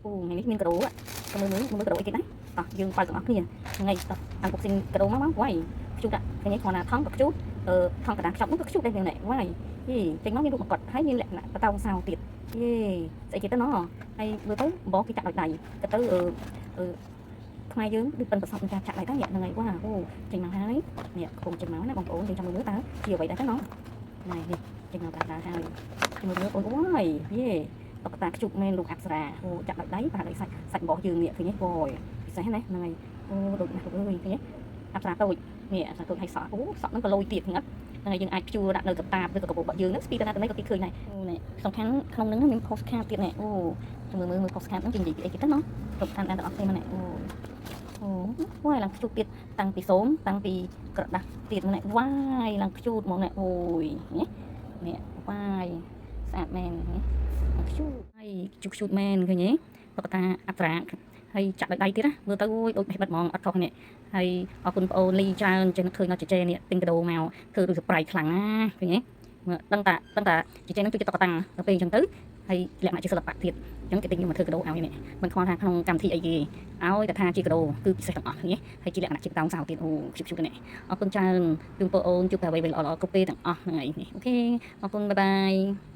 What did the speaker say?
អូថ្ងៃនេះមានកាដូទៅមើលមើលមើលកាដូអីគេដែរតោះយើងបើកទាំងអស់គ្នាថ្ងៃតោះ unboxing កាដូមកមកវ៉ៃខ្ជូតឃើញទេគ្រាន់តែថង់ក៏ខ្ជូតអឺថង់ក្រដាសខ្ចប់នោះក៏ខ្ជូតដែរនេះវ៉ៃយីចេញមកមានរូបមកុដហើយមានលក្ខណៈបតោងសោទៀតយេស្អីគេទៅណោះហើយមើលទៅបបគេចាក់ដោយដៃទៅទៅអឺអឺខ្មែរយើងដូចប៉ិនប្រសពនឹងការចាក់ដៃទៅនេះហ្នឹងហើយវ៉ាអូចេញមកហើយនេះកំពុងចេញមកណាបងប្អូនយើងចាំមើលមើលតើជាអ្វីដែរទៅណោះនេះនេះចេញមកតាហើយមើលមើលអូនអូយយេ តុក្កតាខ្ជុកមែនលោកអប្សរាអូចាក់ដោយដៃប្រហែលដោយសាច់សាច់របស់យើងនេះឃើញទេអូយពិសេសណាហ្នឹងហើយអូដូចណាស់លោកអើយឃើញទេអប្សរាតូចនេះអប្សរាតូចហើយសក់អូសក់ហ្នឹងក៏លយទៀតហ្នឹងហ្នឹងហើយយើងអាចព្យួរដាក់នៅកតាបឬក៏កាបូបរបស់យើងហ្នឹងស្ពីទៅណាទៅណីក៏គេឃើញដែរអូនេះសំខាន់ក្នុងហ្នឹងមាន postcard ទៀតនេះអូមើលមើលមើល postcard ហ្នឹងគេនិយាយពីអីគេទៅណោះគ្រប់តាមដានទាំងអស់គ្នាមកនេះអូអូវ៉ាយឡើងខ្ជុកទៀតតាំងពីសូមតាំងពីក្រដាសទៀតនេះវ៉ាយឡើងខ្ជូតហ្មងនេះអូយនេះនេះវ៉ាយស្អាតមែននេះ ខ្ជូតហើយជុកខ្ជូតមែនឃើញទេតុក្កតាអប្សរាហើយចាក់ដោយដៃទៀតណាមើលទៅអូយដូចបេះបិទហ្មងអត់ខុសនេះហើយអរគុណបងអូនលីច្រើនចេះនឹកឃើញដល់ចេចេនេះទិញកាដូមកធ្វើដូច surprise ខ្លាំងណាឃើញទេមើលដឹងតាដឹងតាចេចេនឹងជួយតុក្កតាដល់ពេលអញ្ចឹងទៅហើយលក្ខណៈជាសិល្បៈទៀតអញ្ចឹងគេទិញមកធ្វើកាដូឲ្យនេះមិនខ្វល់ថាក្នុងកម្មវិធីអីគេឲ្យតែថាជាកាដូគឺពិសេសទាំងអស់គ្នាហើយជាលក្ខណៈជាតោងសៅទៀតអូខ្ជុកខ្ជុកនេះអរគុណច្រើនជូនបងអូនជួបតែអ្វីៗល្អៗគ្រប់ពេលទាំងអស់ហ្នឹងហើយនេះOK អរគុណ bye bye.